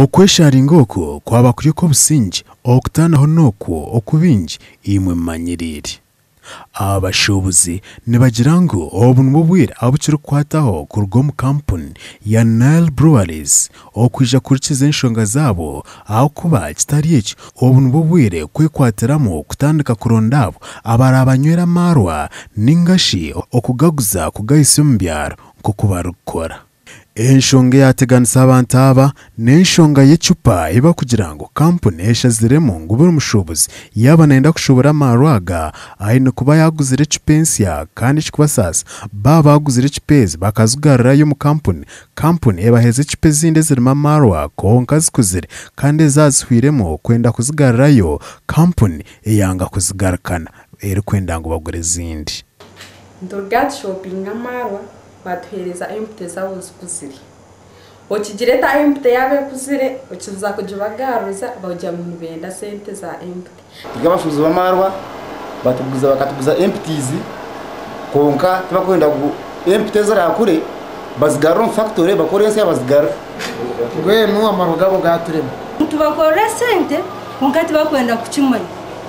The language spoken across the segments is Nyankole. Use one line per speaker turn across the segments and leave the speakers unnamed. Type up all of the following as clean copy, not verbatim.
Okwesharinga okwo kwaba kuri okw'obusingye, okutaanaho n'okwo oku baingi imwe mumanyiriire. Abashuubuzi nibagira ngu obu nibwo bwire abu kirikukwataho kuruga omu kampuni ya Nile Breweries okwija kuhurikiza enshonga zaabo ahakuba kitari ekyo obu nibwo bwire kwekwatiramu kutandika kuronda abo abaraabanywere amaarwa ninga shi okugaguza kugahitsya omu byaro nk'oku barikukora. Enshonga eyateganisa abantu aba n'enshonga y'ecupa ei barikugira ngu kampuni eshaziremu ngu buri mushuubuzi yaaba nayenda kushuubura amaarwa aga aine kuba yaaguzire ecupa ensya kandi ekirikubasaasa baaba baaguzire ecupa ezi bakazigarurayo omu kampuni, kampuni ebaheereza ecupa ezindi ezirimu amaarwa kwonka zikuzire kandi ezaazihwiremu kwenda kuzigarurayo kampuni eyanga kuzigarukana erikwenda ngu bagure ezindi.
Nituruga tushopinga amaarwa Batuheereza empute zaabo zikuzire. Okigireta empute yaaba ekuzire, okiza kugibagaruza bagira ngu nibenda sente za empute.
Turi abashuubuzi b'amaarwa, batuguza bakatuguza empties kwonka tibakwenda ngu empty ezirakure bazigarure omu factory bakore ensya bazigarure.
Mbwenu amarwa gaabo gaaturema.
Nitubakorera esente kwonka tibakwenda kukimanya.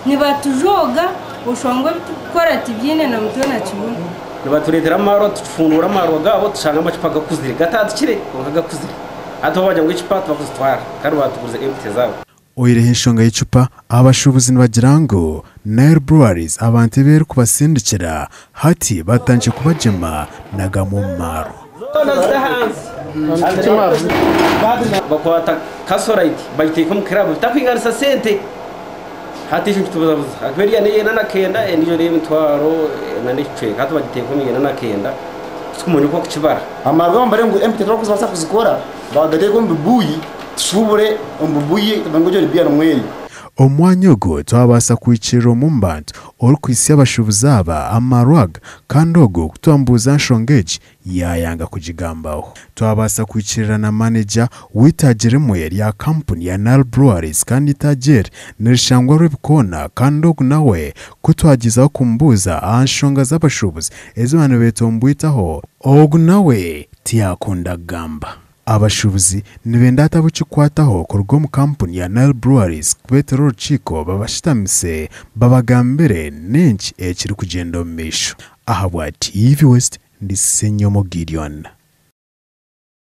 Nibatujooga oshwa ngu ebi turikukora tibyine na mutwe na kibuno.
Nibatureetera amaarwa tukifunduura amaarwa gaabo tushanga amacupa gakuzire gatandikire kwonka gakuzire. Hati bo bagira ngu ecupa tibakuzitwara kandi baatugurize empty zaabo.
Oihireho enshonga y'ecupa, abashuubuzi nibagira ngu Nile Breweries abantu ebi erikubasindikira hati batandikire kubagyema na gamwe omu maarwa.
Zoona zita ahansi. Bakwata kasorayiti bagiteeka omu kiraabu bitakwinganisa sente. Hati ekyo nikitubuzabuza ahakuba eriya n'eyenda na kenda endiijo n'emitwaro ena n'ekicweka hati bagiteeka omu yenda na kenda titukumanya oku bakukibara.
Amarwa mbare ngu empty tibarikubaasa kuzikora bagateeka omu bibuyi tushubure omu bibuyi ngu egyo ni biya nimwo eri.
Omu mwanya ogwo twabaasa kuhikirira omwe omu bantu orikuhitsya abashuubuzi aba amarwa aga kandi ogwo ku twamubuuza nshonga egi yaayanga kugigambaho. Twabaasa kuhikirira na manegya w'eitaagi rimwe rya kampuni ya Nile Breweries kandi eitaagi eri nirishangwa Rwebikoona kandi ogu nawe ku twagyezaho kumubuuza aha nshonga z'abashuubuzi ezi baba nibetomboitaho, ogu nawe tiyakunda kugamba. Abashuubuzi nibenda hati ab'ekikukwataho kuruga omu kampuni ya Nile Breweries kubeetera orukiiko babashutamise babagambire n'enki ekirikugyenda omu maisho. Ahabwa TV West, ndi Ssenyomo Gideon.